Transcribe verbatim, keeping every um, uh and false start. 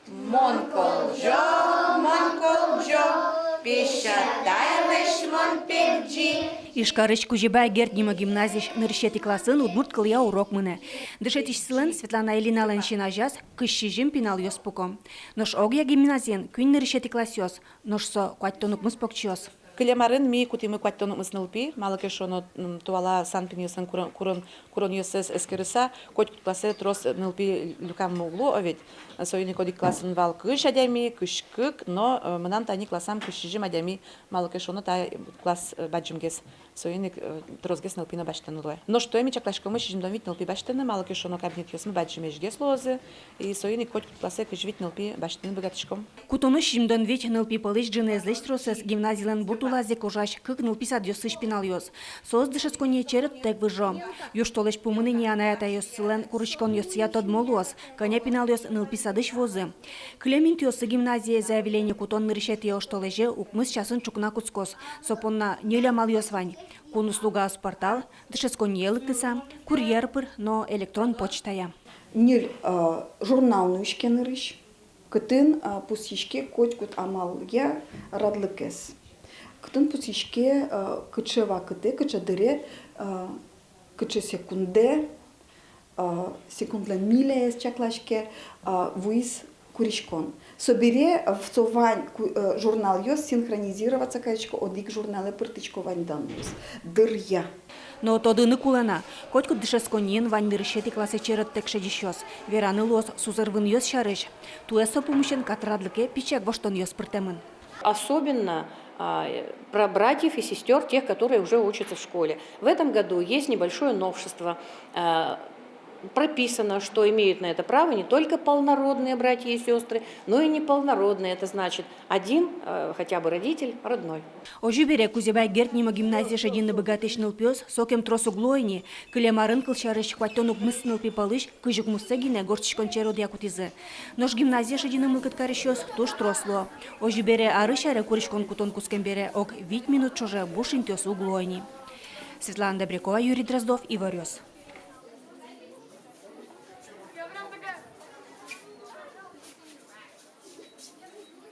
Мон колӟо, мон колӟо, песятайлэсь мон пегӟи. Ижкарысь Кузебай Герд нимо гимназиысь нырысетӥ классын удмурт кылъя урок мынэ. Дышетӥсьсылэн, Светлана Ильиналэн син азяз, кызь сизьым пиналъёс пуко. Нош огъя гимназиын куинь нырысетӥ классъёс, нош со куатьтон укмыс покчиос. Кылем арын ми кутӥмы куатьтон укмыс нылпи, малы ке шуоно, м, туала санпинъёслэн курон, курон, куронъёссэс эскерыса, котькуд классэ трос нылпи люкаммы уг луы, о ведь. Соин ик одӥг классын вал кызь адями, кызь кык, но, э, мынам тани классам кызь сизьым адями, малы ке шуоно та класс, э, бадӟымгес. Соин ик, э, тросгес нылпи но басьтыны луэ. Нош туэ ми чакласькомы сизьымдон вить нылпи басьтыны, малы ке шуоно кабинетъёсмы бадӟымесь гес луозы, и соин ик котькуд классэ кызь вить нылпи басьтыны быгатӥськом. Кутоно сизьымдон вить нылпи пӧлысь ӝынызлэсь тросэз гимназилэн бур тулазэ ик ужась кык нылпи садъёсысь пиналъёс. Соос дышетсконние чередтэк выжо. Южтолэзь пумын ини анай-атайёссылэн куриськонъёссыя тодмо луоз, кӧня пиналъёс нылпи садысь вуозы. Кылем интыосы гимназие заявление кутон нырысетӥ оштолэзе укмыс часын ӵукна кутскоз. Со понна ньыль амалъёс вань: кун услугаос портал, дышетсконние лыктыса, курьер пыр но электрон почтая. Ньыль, э, журнал нуиське нырысь, кытын, э, пусйиське котькуд амалъя радлыкез. Кытын пусйиське, э, кыӵе вакытэ, кыӵе дыре, э, кыӵе секундэ, э, секундлэн миляез чаклаське, э, вуиз куриськон. Собере, э, со вань ку-, э, журналъёс синхронизироваться карисько, одӥг журналэ пыртӥсько вань данныез дыръя. Но тодыны кулэ на, котькуд дышетсконниын вань нырысетӥ классэ чередтэк шедисьёс. Вераны луоз сузэр-вынъёс сярысь. Туэ со пумысен кат радлыке пичияк воштонъёс пыртэмын. Особенно, а, про братьев и сестёр, тех, которые уже учатся в школе. В этом году есть небольшое новшество. А, прописано, что имеют на это право не только полнородные братья и сёстры, но и неполнородные. Это значит, один, э, хотя бы родитель родной. Озьы бере, Кузебай Герд нимо гимназие шедьыны быгатӥсь нылпиос сокем трос уг луо ини. Кылем арын, кылсярысь, куатьтон укмыс нылпи пӧлысь кызь укмыссэ гинэ гожтӥськон черодъя кутӥзы. Нош гимназие шедьыны мылкыд карисьёс туж трос луо. Озьы бере, арысь аре куриськон кутон кутскем бере ог вить минут ӵоже буш интыос уг луо ини. Светлана Добрякова, Юрий Дроздов, Иворъёс.